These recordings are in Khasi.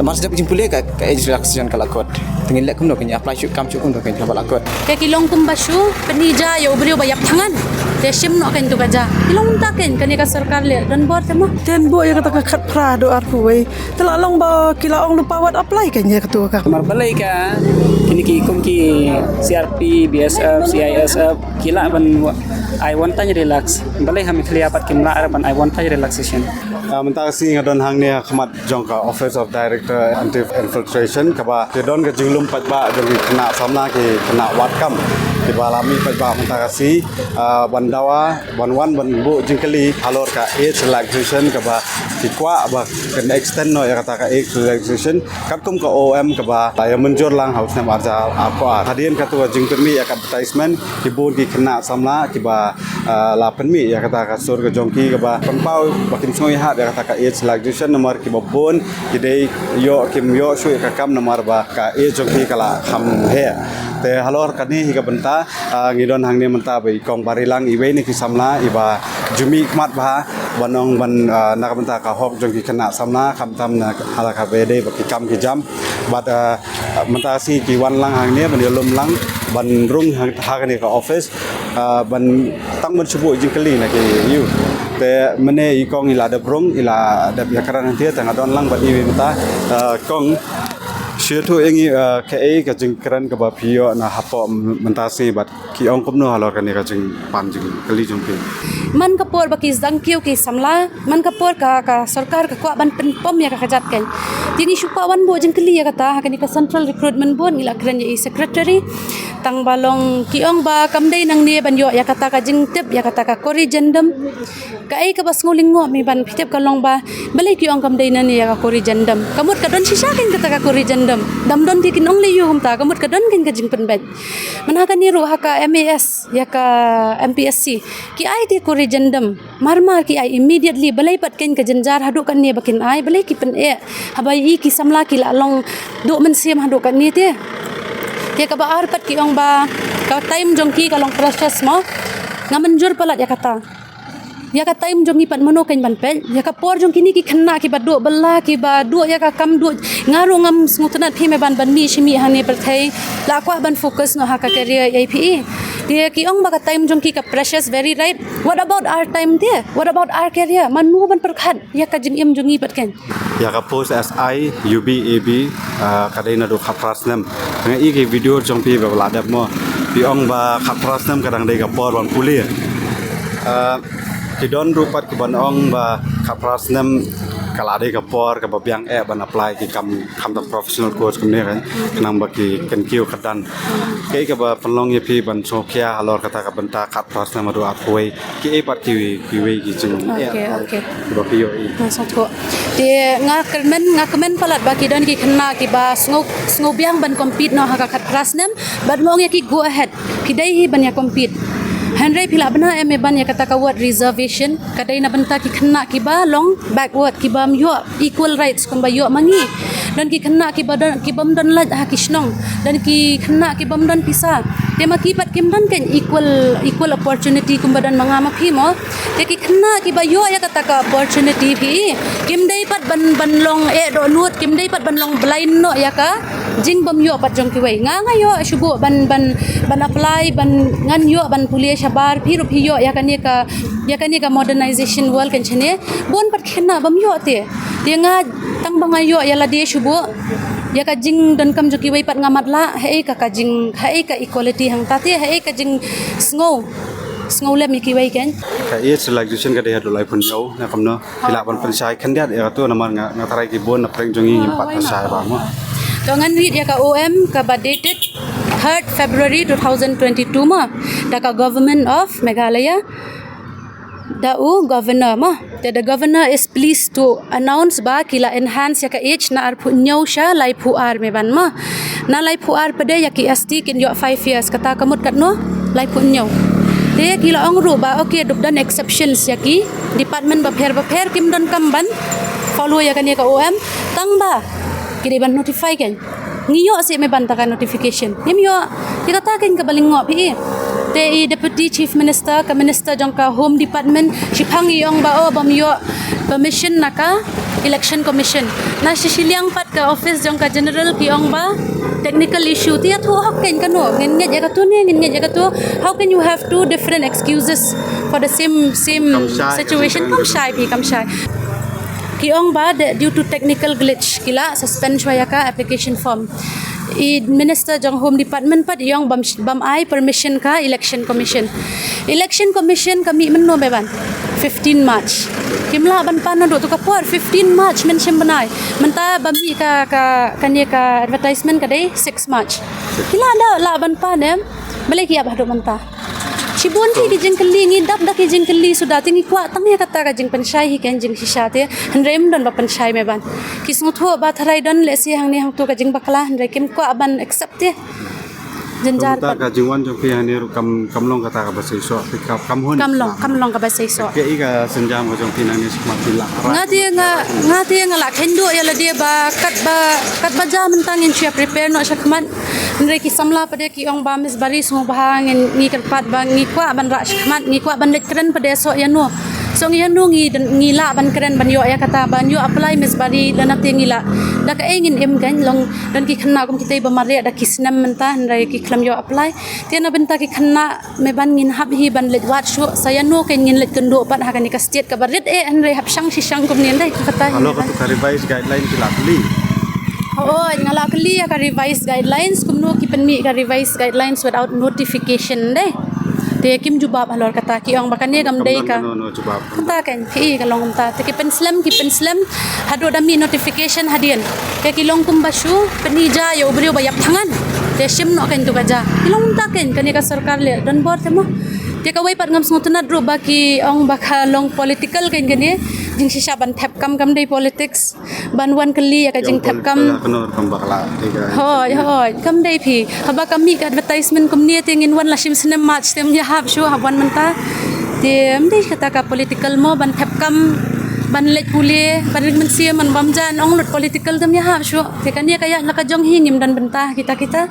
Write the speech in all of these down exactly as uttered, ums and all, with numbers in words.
Mar sdep jingpule ka, ka age relaxation ka la kot. Te ngin leh kumno, kan ïa apply shuh kam shuh kumno, kan ïa la kot. Te ki long kumba shu pynïaid ïa u briew ba ïap thngan. Te shim noh kan tu ka ja. Ki long mynta kan, kane ka sorkar leh don bor te mo. Ten bo ïa kata ka khatphra haduh arphew wei. Te la long ba ki la ong lypa wat apply kan ïa katu ka. Mar balei ka, kine ki kum ki C R P, B S F, C I S F, ki lah ban wa-, ai one time relax. Balei ha Meghalaya pat kim lah ban ai one time relaxation. Ah, mynta ka sngi nga don hangne ha khmat jong ka Office of Director Anti Infiltration, kaba ki don ka jinglum paidbah jong ki khynnah samla, ki khynnah wad kam, kiba la mih paidbah mynta ka sngi, ah, ban dawa, ban wan ban buh jingkylli halor ka age relaxation, kaba ki kwah ba kan extend noh ïa kata ka age relaxation katkum ka O M kaba la ïa mynjur lang ha u snem arhajar arphew ar. Hadien katu ka jingpynmih ïa ka advertisement, ki bun ki khynnah samla kiba, ah, la pynmih ïa kata ka sur ka jong ki, kaba pynpaw ba kim sngew ïahap ïa kata ka age relaxation, namar kiba bun ki dei ïoh kim ïoh shuh ïa ka kam namar ba ka age jong ki ka la kham heh. Te halor kane hi ka bynta, ah, ngi don hangne mynta bad i Kong Barilang, iwei na ki samla iba ju mih khmat bha ban ong ban, ah, na ka bynta ka hok jong ki khynnah samla, khamtam na ha la kaba dei bad ki kam ki jam. Bad, ah, mynta shi ki wan lang hangne ban ïalum lang ban rung ha, ha kane ka office, ah, ban tang ban shu buh jingkylli na ki ïa u. Te mynne i Kong i la dep rung, i la dep ïakren hangtei, te nga don lang bad i mynta, ah, Kong. Shu ïathuh ïa ngi, ah, kaei ka jingkren kaba phi ïoh na hapoh mynta shi bad ki ong kumno halor kane ka jingpan jingkylli jong phi. Man ka por ba ki jangkiew ki samla, man ka por ka, ka sorkar ka kwah ban pynpom ïa ka kjat kan. Te ngi shu kwah wan buh jingkylli ïa kata ha kane ka Central Recruitment Board, ngi la kren ïa i secretary. Tang ba long ki ong ba kam dei nangne ban ïoh ïa kata ka jingtip ïa kata ka corrigendum. Kaei kaba sngewlyngngoh me ban phi tip ka long ba balei ki ong kam dei nangne ïa ka corrigendum. Ka mut ka don shisha kan kata ka corrigendum. Dam don te kin ong lei ïa u kumta, ka mut ka don kan ka jingpynbeit. Mynta ha kane ruh ha ka M A S, ïa ka M P S C. Ki ai te corrigendum. Mar mar ki ai immediately, balei pat kan ka jynjar haduh kane ba kin ai, balei ki pyneh. Haba i ki samla ki la long duh mynsiem haduh kane te. Te kaba ar pat ki ong ba ka time jong ki ka long precious mo. Nga mynjur palat ïa kata. Ïa ka time jong ngi pat mano kan ban peit. Ïa ka por jong kine ki khynnah kiba duh bylla, kiba duh ïa ka kam duh. Nga ruh ngam sngewtynnat phi me ban ban mih shi mih hangne pyrthei. La kwah ban focus noh ha ka career ïa phi. Te ki ong ba ka time jong ki ka precious, very right. What about our time te? What about our career? Mano ban pyrkhat ïa ka jingim jong ngi pat kan. Ïa ka post S I U B A B, ah, ka dei naduh khatphra snem. Nga i ki video jong phi ba la dep mo. Phi ong ba khatphra snem ka dang dei ka por ban pule. Ah, ki don ruh pat kiban ong ba khatphra snem ka la dei ka por kaba biang eh ban apply ki kam, kam da professional course kumne kan. Khnang ba ki kyntiew kyrdan. Kaei kaba pynlong ïa phi ban sngewkhia halor kata ka bynta khatphra snem haduh arphew wei. Kiei pat kiwei, kiwei ki jing. Okay, okay. Kiba phi ïohi. Nga sngewthuh. Te nga kyrmen, nga kmen palat ba ki don ki khynnah kiba sngew, sngew biang ban compete noh ha ka khatphra snem. Bad nga ong ïa ki go ahead. Phi dei hi ban ïa compete. Hynrei phi lah bna em ban ïa kata ka word reservation. Ka dei na bynta ki khynnah kiba long backward, kibym ïoh equal rights kumba ïoh ma ngi. Don ki khynnah kiba don, kibym don lait ha ki shnong. Don ki khynnah kibym don pisa. Te ma ki pat kim don kan equal, equal opportunity kumba don ma nga ma phi mo. Te ki khynnah kiba ïoh ïa kata ka opportunity phi. Kim dei pat ban, ban long eh dohnud, kim dei pat ban long blind noh ïa ka jingbym ïoh pat jong kiwei. Nga nga ïoh shu buh ban, ban, ban apply, ban ngan ïoh ban pule shabar, phi ruh phi ïoh ïa kane ka, ïa kane ka modernization world kan shane. Bun pat khynnah bym ïoh te. Te nga tang ba nga ïoh ïa lade shu buh. Ïa ka jingdonkam jong kiwei pat nga matlah, haei ka, ka jing, haei ka equality hangta te, haei ka jingsngew. Sngew lem ïa kiwei kan. Ka age relaxation ka dei haduh laiphew hynñiew, na kumno. Phi lah ban pynshai khyndiat ïa katu namar nga, nga tharai ki bun na pdeng jong ngi ngim pat shai ba mo. To ngan read ïa ka O M kaba dated third February two thousand twenty-two mo. Da ka Government of Meghalaya. Da u Governor mo. Te the Governor is pleased to announce ba ki la enhance ïa ka age na arphew hynñiew sha laiphew ar me ban mo. Na laiphew ar pat de ïa ki S T kin ïoh five years, kata ka mut katno? Laiphew hynñiew. Te ki la ong ruh ba, okay, duk don exceptions ïa ki department bapher bapher kim donkam ban follow ïa kane ka O M. Tang ba ki dei ban notify kan. Ngi ïoh seh me ban ta ka notification. Ngim ïoh. Te kata kan kaba lyngngoh phi. Te i Deputy Chief Minister, ka Minister jong ka Home Department, shiphang i ong ba, oh, bym ïoh permission na ka Election Commission. Na shi shiliang pat ka office jong ka General ki ong ba technical issue. Te ïathuh hok keiñ kano, ngin ngeit ïa katu ne, ngin ngeit ïa katu. How can you have two different excuses for the same, same situation? Kam shai phi, kam shai. Ki ong ba due to technical glitch ki la suspend shuwa ïa ka application form. I Minister jong Home Department pat i ong bam, bam ai permission ka Election Commission. Election Commission ka mih mynno, Bevan? Fifteen March. Kim lah ban pan naduh tu ka por, fifteen March men shem bnai. Mynta ba mih ka, ka, kane ka advertisement ka dei six March. Ki lah da lah ban pan em. Balei ki ïap haduh mynta? Shibun ki, ki jingkylli, ngi dap da ki jingkylli suda, te ngi kwah tang ïa kata ka jingpynshai hi, ka jingshisha te. Hynrei ym don ba pynshai, Bevan. Ki sngewthuh ba tharai don lehse hangne hangtu ka jingbakla, hynrei kim kwah ban accept te. Jynjar. Kata ka jingwan jong phi hangne ruh kam, kam long kata kaba seisoh, phi kam, kam hun. Kam long, kam long kaba seisoh. Kaei ka sienjam ka jong phi nangne shakhmat phi lah? Nga te nga, nga te nga la kheiñ duh ïa lade ba katba, katba jia mynta ngin shu prepare noh shakhmat. Hynrei ki samla pat ki ong ba Miss Bari sngewbha, ngin, ngi kyrpad ba ngi kwah ban rah shakhmat, ngi kwah ban leit kren pat, soh ïano. Soh ïano ngi, ngi lah ban kren, ban ïoh ïa kata, ban ïoh apply Miss Bari, lane te ngi lah. Da kaei ngin im, kan long don ki khynnah kum kita ba mareh da ki snem mynta, hynrei ki khlem ïoh apply. Te na bynta ki khynnah, Bevan, ngin hap hi ban leit wad shuh, sa ïano kan ngin leit kynduh pat ha kane ka state kaba rit eh, hynrei hap shang shi shang kumne, dei kata hi. Halor katu ka revised guideline ki la kylli? Hooid, nga la kylli ïa ka revised guidelines, kumno ki pynmih ka revised guidelines without notification, dei. Te kim jubab halor kata, ki ong ba kane kam dei ka. Kata kan, phi i ka long kumta. Te ki pynslem, ki pynslem haduh da mih notification hadien. Te ki long kumba shu pyni ja ïa u briew ba ïap thngan. Te shim noh kan tu ka ja. Ki long kumta kan, kane ka sorkar leh don bor te mo. Te kawei pat ngam sngewtynnad ruh ba ki ong ba ka long political kan kane. Jingshisha ban thep kam, kam dei politics. Ban wan kylli ïa ka jingthep kam. Hooid, hooid, kam dei phi. Haba ka mih ka advertisement kumne te ngin wan la shim snem March te ym ïahap shuh, hap wan mynta. Te ym dei kata ka political mo, ban thep kam, ban leit pule, ban ring mynsiem, ban bam ja, ong lut political te ym ïahap shuh. Te kane ka ïa la ka jong hi, ngim don bynta kita kita.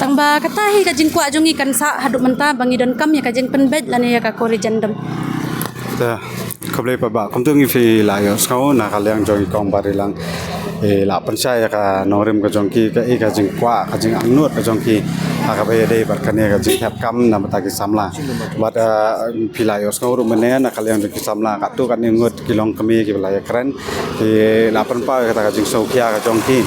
Tang ba kata hi ka jingkwah jong ngi kan sah haduh mynta ba ngi donkam ïa ka jingpynbeit lane ïa ka corrigendum. Te khublei paidbah, kumta ngi phi la ïohsngew na ka liang jong i Kong Barilang. I la pynshai ïa ka nongrim ka jong ki, kaei ka jingkwah, ka jingangnud ka jong ki ha kaba ïadei bad kane ka jingthep kam na bynta ki samla. Bad, eh, phi la ïohsngew ruh mynne na ka liang jong ki samla, katto katne ngut ki longkmie kiba la ïakren, ki la pynpaw ïa kata ka jingsngewkhia ka jong ki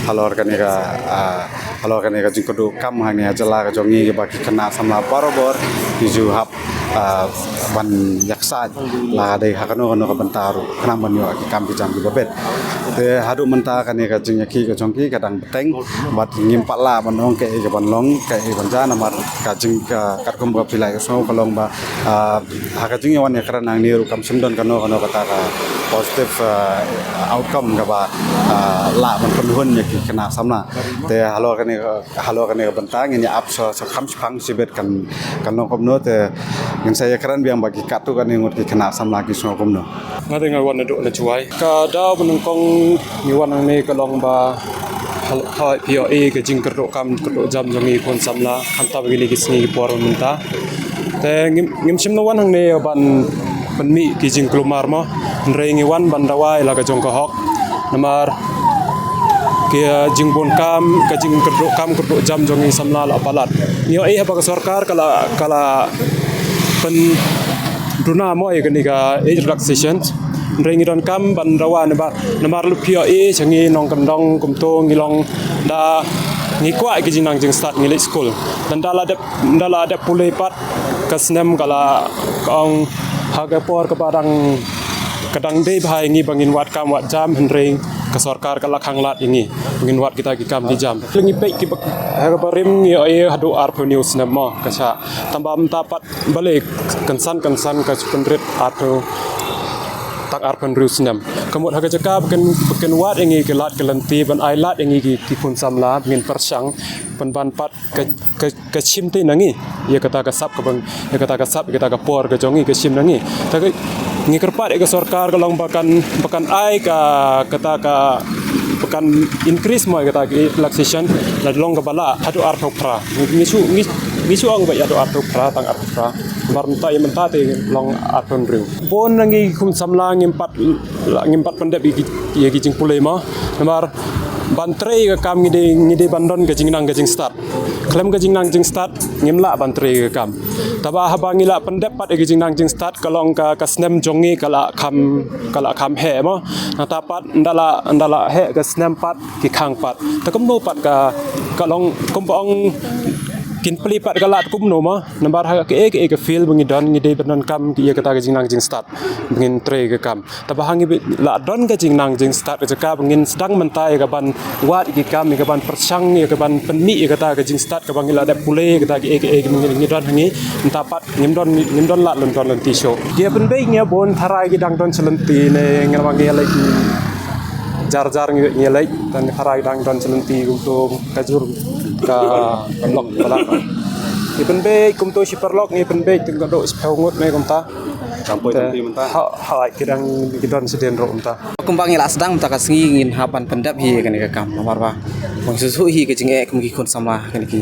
halor kane ka, ah, halor kane ka jingkyrduh kam hangne ha jylla ka jong ngi, ba ki khynnah samla barabor ki ju hap, ah, ban ïaksaid la ka dei ha kano kano ka bynta ruh, khnang ban ïoh ki kam ki jam kiba bit. Te haduh mynta kane ka jingïakhih ka jong ki ka dang bteng, bad ngim pat lah ban ong kaei kaban long, kaei ban jia, namar ka jing, ka, katkum ba phi la ïohsngew ka long ba, ah, ha ka jingïawan ïakren hangne ruh kam shym don kano kano kata ka positive, ah, outcome kaba, ah, lah ban pynhun ïa ki khynnah samla. Te halor kane ka, halor kane ka bynta ngin ïa ap sa, sa kham shipang shibit kan, kan long kumno, te ngin sa ïakren biang ba ki katto katne ngut ki khynnah samla ki sngew kumno. Nga te nga wan naduh na Jowai. Ka daw ba nyngkong ngi wan hangne ka long ba hal-, hoi phi ïohi ka jingkyrduh kam kyrduh jam jong ngi khun samla, hangta ba ki lei ki sngi ki por mynta. Te ngim, ngim shym la wan hangne ban pynmih ki jingkulmar mo. Hynrei ngi wan ban dawa ïa la ka jong ka hok. Namar ki, eh, jingbun kam, ka jingkyrduh kam kyrduh jam jong ngi samla la palat. Ngi ïohi haba ka sorkar ka la, ka la pynduna mo ïa kane ka age relaxation. Hynrei ngi donkam ban dawa namar, namar lada phi ïohi sha ngi nongkyndong kumto ngi long da ngi kwah ïa ki jingnang jingstad ngi leit skul. Lada la dep, lada la dep pule pat ka snem ka la, ka ong ha ka por kaba dang, ka dang dei bha ïa ngi ba ngin wad kam wad jam, hynrei ka sorkar ka la khang lad ïa ngi ba ngin wad kita ki kam ki jam. Ngi peit kiba ha kaba rim ngi ïohi haduh arphew hynñiew snem mo ka shah. Tangba mynta pat balei kynsan kynsan ka pynrit arphew, tang arphew hynriew snem. Ka mut ha ka jaka ba kin, ba kin wad ïa ngi ki lad ki lynti, ban ai lad ïa ngi ki, ki khun samla, ba ngin pyrshang, pynban pat ka, ka, ka shim te na ngi ïa kata ka sap kaba, ïa kata ka sap, ïa kata ka por ka jong ngi ka shim na ngi. Te ka, ngi kyrpad ïa ka sorkar ka long ba kan, ba kan ai ka, kata ka, ba kan increase mo ïa kata ka relaxation, lada long kaba lah haduh arphew phra. Ngi shu, ngi, Ngi shu ong ba ïa dei arphew phra, tang arphew phra. Namar mynta ïa mynta te long arphew hynriew. Bun na ngi kum samla ngim pat, ngim pat pyndep ïa ki, ïa ki jingpule mo. Namar ban trei ka kam ngi dei, ngi dei ban don ka jingnang ka jingstad. Khlem ka jingnang jingstad ngim lah ban trei ka kam. Taba haba ngi lah pyndep pat ïa ka jingnang jingstad ka long ka, ka snem jong ngi ka lah kham, ka lah kham heh mo. Nangta pat ynda lah, ynda lah heh ka snem pat ki khang pat. Te kumno pat ka, ka long kum ba ong kin plie pat ka lah kumno mo. Namar ha kaei kaei ka field ba ngi don ngi dei ban donkam ïa kata ka jingnang jingstad ba ngin trei ka kam. Taba ha ngi bit lah don ka jingnang jingstad ka jaka ba ngin sdang mynta ïa ka ban wad ïa ki kam ïa ka ban pyrshang ïa ka ban pynmih ïa kata ka jingstad kaba ngi lah dep pule ïa kata kaei kaei ba ngi, ngi don ha ngi. Mynta pat ngim don, ngim don lad lynti shuh. Ki ïa pynbeit ngi bun tharai ki dang don sha lynti ne ngi la ngi ïa leit jar jar ngi ïa leit tang tharai ki dang don sha lynti kumto ka jur ka, ka lok ka lak. Ïa pynbeit kumto shi paralok ngi ïa pynbeit tang ka dok shiphew ngut ne kumta. Kampoi tang ti mynta. Ha, ha ki dang ki don sha dien ruh mynta. Kumba ngi la sdang mynta ka sngi ngin hap ban pyndep hi kane ka kam namar ba ba ngi shu shu hi ka jingeh kum ki khun samla kane ki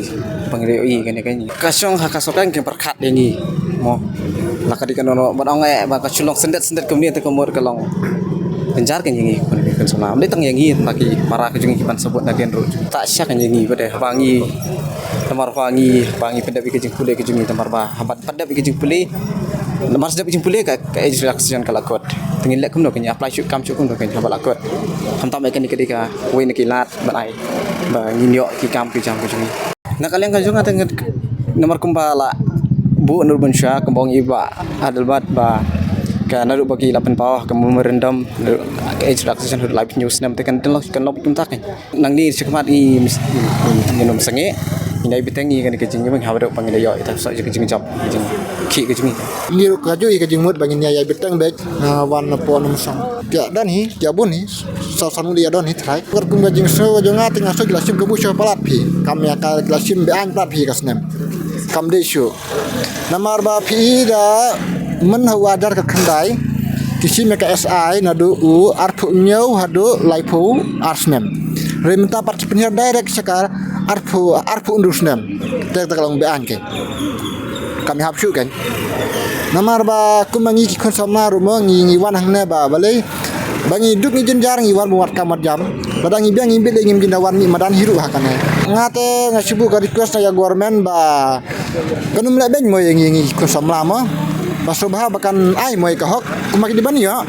ba ngi ïohi kane ka ngi ka shong ha ka sorkar ki pyrkhat ïa ngi mo. La ka dei kano kano ban ong eh ba ka shu long syndet syndet kumne te ka mut ka long jynjar ka ïa ngi khun ki khun samla. Ym dei tang ïa ngi ma ki para ka jong ngi ki ban sabut na dien ruh. Ta sha ka ïa ngi ba dei ba ngi namar ba ngi ba ngi pyndep ïa ka jingpule ka jong ngi namar ba haba pyndep ïa ka jingpule namar sdep ïa ka jingpule ka, ka age relaxation ka la kut. Te ngin leh kumno, kan ïa apply shuh kam shuh kumno, kan ïa ba la kut. Khamtam eh kane ka dei kawei na ki lad ban ai ba ngin ïoh ki kam ki jam ki jong ngi. Na ka liang ka jong nga te ngan namar kumba la buh na ruh ban sha kumba ong i Bah Adelbert ba ka naduh ba ki la pynpaw ka memorandum naduh ka age relaxation haduh laiphew hynñiew snem te kan dang long kan long kumta kan. Nangne shakhmat ngi ngi ngi nym sangeh ngi dei bteng ngi kane ka jingïameng haba dei ba ngi la ïoh ita sa ka jingjop ka jingkhih ka jong ngi. Ngi ruh kajuh ïa ka jingmut ba ngin ïa ïa bteng beit. Nga wan na pon num song. Pia don hi, pia bun hi. Saw san ngut ïa don hi trai. Kor kum ka jingsngew ka jong nga te nga sngew ki la shim kabu shuh palat phi. Kam ïa ka ki la shim be-aiñ palat phi ka snem. Kam dei shuh. Namar ba phi da myn ha u hajar ka khyndai ki shim ïa ka S I naduh u arphew hynñiew haduh laiphew ar snem. Hynrei mynta pat ki pynhiar direct sha ka arphew, arphew hynriew snem. Te ta ka long be-aiñ ke. Kam ïahap shuh kan. Namar ba kum ma ngi ki khun samla ruh mo ngi ngi wan hangne ba balei ba ngi duk ngi jynjar ngi wan ba wat kam wat jam. Lada ngi biang ngi bit lei ngim jin da wan mih madan hi ruh ha kane. Nga te nga shu buh ka request na ïa government ba kan ym leh beiñ mo ïa ngi ngi ki khun samla mo. Ba sngewbha ba kan ai mo ïa ka hok. Kumba ki dei ban ïoh.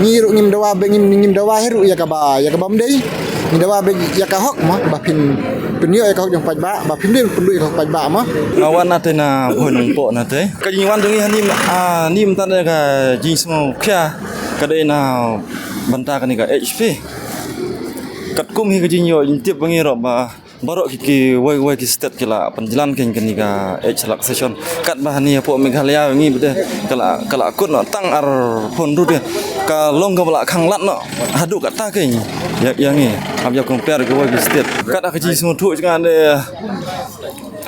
Ngi ruh ngim dawa be ngim ngim dawa hi ruh ïa kaba ïa kaba ym dei. Ngi dawa be ïa ka hok mo ba phin pynïoh ïa ka hok jong paidbah ba phin dei pynduh ïa ka hok paidbah mo. Nga wan na te na Bhoi Nongpoh na te. Ka jingwan jong ngi hani a ni mynta ka jingsngewkhia ka dei na bynta kane ka H P. Katkum hi ka jingïoh jingtip ba ngi ruh ba Baroh ki, kiwei kiwei ki state ki la pynjlan kein kane ka age relaxation. Katba hani hapoh Meghalaya ngi bad ka la, ka la kut noh tang arphew hynriew de. Ka long kaba la khang lad noh haduh katta kein ïa, ïa ngi. Haba ïa compare kiwei ki state. Kat ha ka jingsngewthuh jong nga de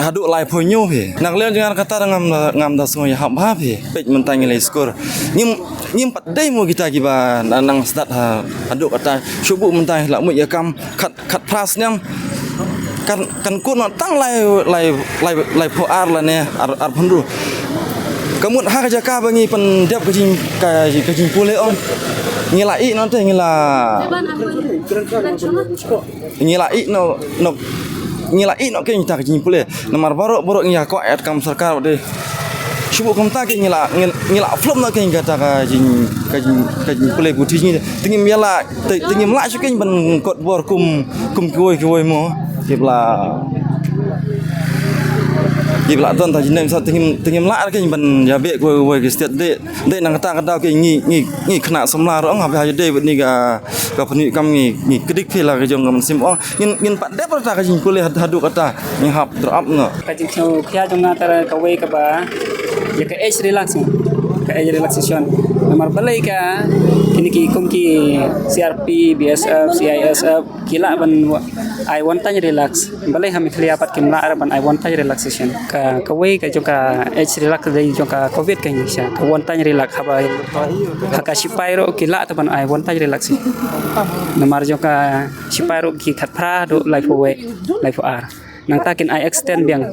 haduh laiphew hynñiew phi. Na ka liang jong nga kata ngam da, ngam da sngew ïahap bha phi. Peit mynta ngi leit skul. Ngim, ngim pat dei mo kita kiba nang, nang stad ha, haduh katta. Shu buh mynta la mut ïa kam khat khat phra snem kan, kan kut noh tang lai, lai, lai, laiphew ar lane ar, arphew hynriew. Ka mut ha ka jaka ba ngi pyndep ka jing, ka, ka jingpule ong. Ngi la ïeh noh te ngi la, ngi la ïeh noh, noh, ngi la ïeh noh kein ta ka jingpule. Namar baroh baroh ngi ïa kwah ïa ka kam sorkar de. Shu buh kumta kein ngi la, ngi, ngi la flop noh kein kata ka jing, ka jing, ka jingpule puthi jong ngi. Te ngim ïa la Te, te ngim lah shuh kein ban kot bor kum, kum kiwei kiwei mo. Kiba la, kiba la don ta jingim sa te ngim, te ngim lah kein ban ïa beh kiwei kiwei ki state de. De nang kata ka daw kein ngi, ngi, ngi khynnah samla ruh ong haba ha de bad ni ka, ka pynïoh kam ngi, ngi kdik phi la ka jong ka mynsiem ong. Ngin, ngin pat dep rata ka jingpule had-, haduh kata ngi hap drop up noh. Ka jingsngewkhia jong nga tara kawei kaba ïa ka age relax, ka age relaxation. Namar balei ka kine ki kum ki C R P, B S F, C I S F ki lah ban wa-, ai one time relax. Balei ha Meghalaya pat kim lah ban ai one time relaxation. Ka, kawei ka jong ka age relax dei jong ka covid ka ngi sha. Ka one time relax haba ha ka sipai ruh ki lah ta ban ai one time relaxation. Namar jong ka sipai ruh ki khatphra haduh laiphew wei, laiphew ar. Nangta kin ai extend biang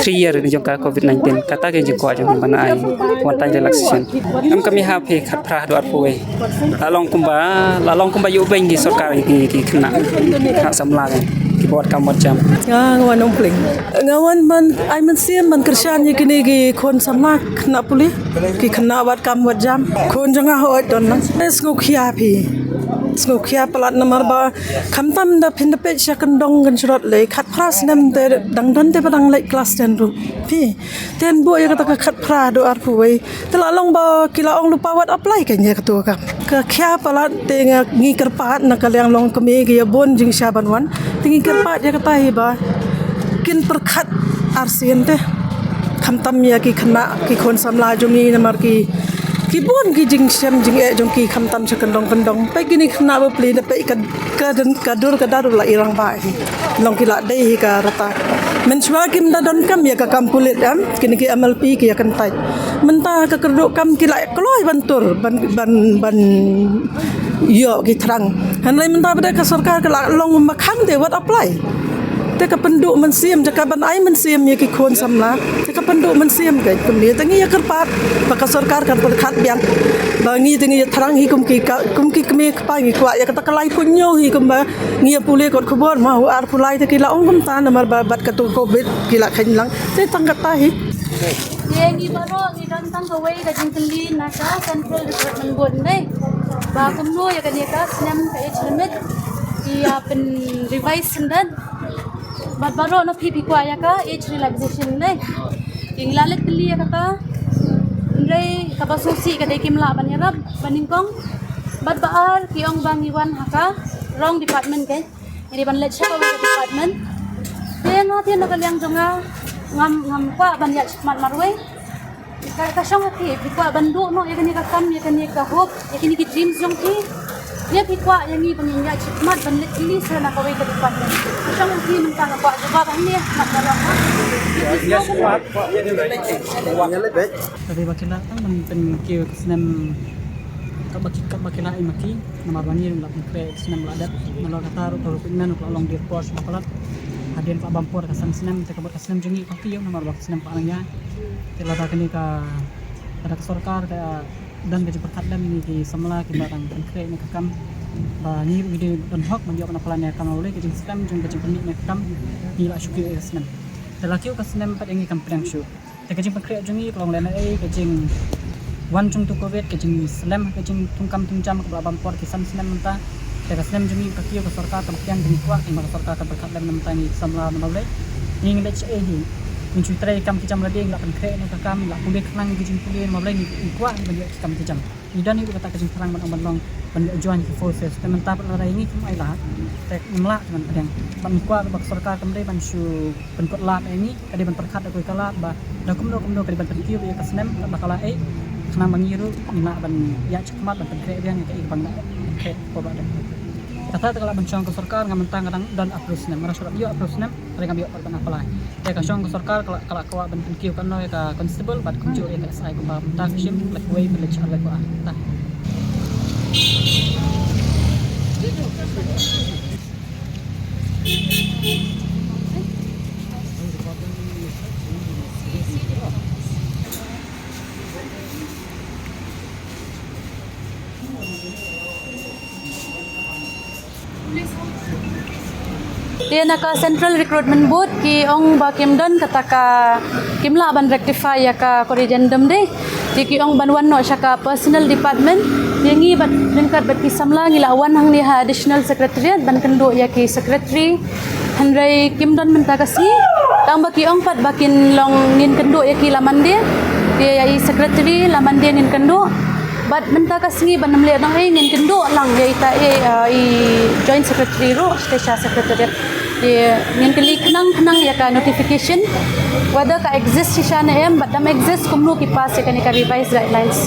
three year ni jong ka covid nineteen. Kata ka jingkwah jong ngi ban ai one time relaxation. Em kami ha phi khatphra haduh arphew wei. La long kumba, la long kumba ïoh beiñ ki sorkar ki, ki khynnah, khynnah samla ki, ki ba wad kam wad jam. Nga, nga wan Nongpling. Nga wan ban ai mynsiem ban kyrshan ïa kine ki khun samla khynnah pule, ki khynnah wad kam wad jam. Khun jong nga hooid don lang. Sngewkhia phi. Sngewkhia palat namar ba khamtam da phin da peit sha kyndong kynshrot lei, khatphra snem te dang don te ba dang leit klas ten ruh. Phi, ten buh ïa kata ka khatphra haduh arphew wei. Te la long ba ki la ong lypa wat apply kein ïa kato ka. Ka khia palat te nga ngi kyrpad na ka liang longkmie ki ïa bun jingshisha ban wan. Te ngi kyrpad ïa kata hi ba kin pyrkhat arsien te. Khamtam ïa ki khynnah ki khun samla jong ngi namar ki, ki bun ki jingshem jingeh jong ki khamtam sha kyndong kyndong. Peit kine khynnah ba plie da peit ka, ka dun, ka dur ka dar la i rangbah hi. Long ki la dei hi ka rta. Mynshuwa kim da donkam ïa ka kam pulit em, kine ki M L P ki ïa kyntait. Mynta ka kyrduh kam ki la kloi ban tur, ban, ban, ban ïoh ki thrang. Hynrei mynta ba dei ka sorkar ka la long makhang te wat apply. Te ka pynduh mynsiem, jaka ban ai mynsiem ïa ki khun samla. Te ka pynduh mynsiem ka kumne. Te ngi ïa kyrpad ba ka sorkar kan pyrkhat biang. Ba ngi te ngi ïa thrang hi kum ki ka, kum ki kmie kpa ngi kwah ïa kata ka laiphew hynñiew hi kumba ngi ïa pule kot khubor ma u arphew lai te ki la ong kumta namar ba bad kato covid ki la kheiñ lang. Te tang kata hi. Te ngi baroh ngi don tang kawei ka jingkylli na ka Central Recruitment Board ne. Ba kumno ïa kane ka snem ka age limit ki ïa pyn revise sendon. Bad baroh na phi phi kwah ïa ka age relaxation ne. Ngi la leit kylli ïa kata. Hynrei kaba sngewsih ka dei kim lah ban ïarap ba nyngkong. Bad ba ar ki ong ba ngi wan ha ka wrong department kein. Ngi dei ban leit sha kawei ka department. Te nga te na ka liang jong nga ngam, ngam kwah ban ïaid shakhmat marwei. Ka, ka shong ha phi, phi kwah ban duh noh ïa kane ka kam, ïa kane ka hope, ïa kine ki dreams jong phi. Ïa phi kwah ïa ngi ban ïaid shakhmat ban leit kylli sha na kawei ka department. Ka shong ha phi mynta nga kwah jubab hangne ha khmat baroh ha. Ka dei ba ki lah tang ban pynkiew ka snem kaba ki, kaba ki lah ïa ma ki. Namar ba ngi ruh la pynkhreh snem la dep nalor kata ruh ka recruitment ruh ka la long dei por sha palat. Hadien ka la bam por ka san snem te ka bad ka snem jong ngi ka kiew namar ba ka snem ka nang ïa. Te lada kane ka, lada ka sorkar ka don ka jingpyrkhat lem ïa ngi ki samla kiba dang pynkhreh ïa ka kam ba ngi ruh ngi dei don hok ban ïoh ban apply ïa ka kam, lada ka jingslem jong ka jingpynmih ïa ka kam ngi la shu kiew ïa ka snem. Te la kiew ka snem pat ïa ngi kam pdiang shuh. Te ka jingpynkhreh jong ngi ka long lehnohei, ka jingwan jong tu covid, ka jingslem, ka jingthungkam thungjam kaba la bam por ki san snem mynta. Te ka snem jong ngi ka kiew, ka sorkar kam pdiang, ngi kwah, ngi ma ka sorkar kan pyrkhat lem na mynta ngi samla na Mawlei. Ngi ngi leit shaei hi. Ngi shu trei kam ki jam lade, ngi la pynkhreh na ka kam, ngi la pule khnang ki jingpule na Mawlei, ngi kwah ngi ban ïoh ki kam ki jam. Ngi don hi kata ka jingthrang ban ong ban long ban ïoh join ki forces. Te mynta pat lada ïa ngi kim ai lad. Te ngim lah te ban pdiang. Bad ngi kwah ba ka sorkar kam dei ban shu pynkut lad ïa ngi, ka dei ban pyrkhat da kawei ka lad ba da kumno kumno ka dei ban pynkiew ïa ka snem kaba ka la ei. Khnang ba ngi ruh ngin lah ban ïaid shakhmat ban pynkhreh biang ïa kaei kaba ngi la pynkhreh hapoh ba dei. Kata te ka lah ban shong ka sorkar, nga mynta nga dang don arphew snem, nga dang shu ïoh arphew snem. Te ngam ïoh pat ban apply. Te ka shong ka sorkar ka la, ka la kwah ban pynkiew kano ïa ka constable bad kumjuh ïa ka S I kumba mynta ka shim lek wei village ar lek wei ar. Ta. Te na ka Central Recruitment Board ki ong ba kim don kata ka, kim lah ban rectify ïa ka corrigendum de. Te ki ong ban wan noh sha ka Personnel Department. Te ngi bad ryngkat bad ki samla ngi la wan hangne ha Additional Secretariat ban kynduh ïa ki secretary. Hynrei kim don mynta ka sngi. Tang ba ki ong pat ba kin long ngin kynduh ïa ki la Monday. Te ïa i secretary la Monday ngin kynduh. Bad mynta ka sngi ban ym leh dang ei ngin kynduh lang ïa ita ei, ah, i joint secretary ruh, sha Secretariat. Ïa ngin kylli khnang khnang ïa ka notification whether ka exist shisha ne em, bad dang exist kumno ki pass ïa kane ka revised guidelines.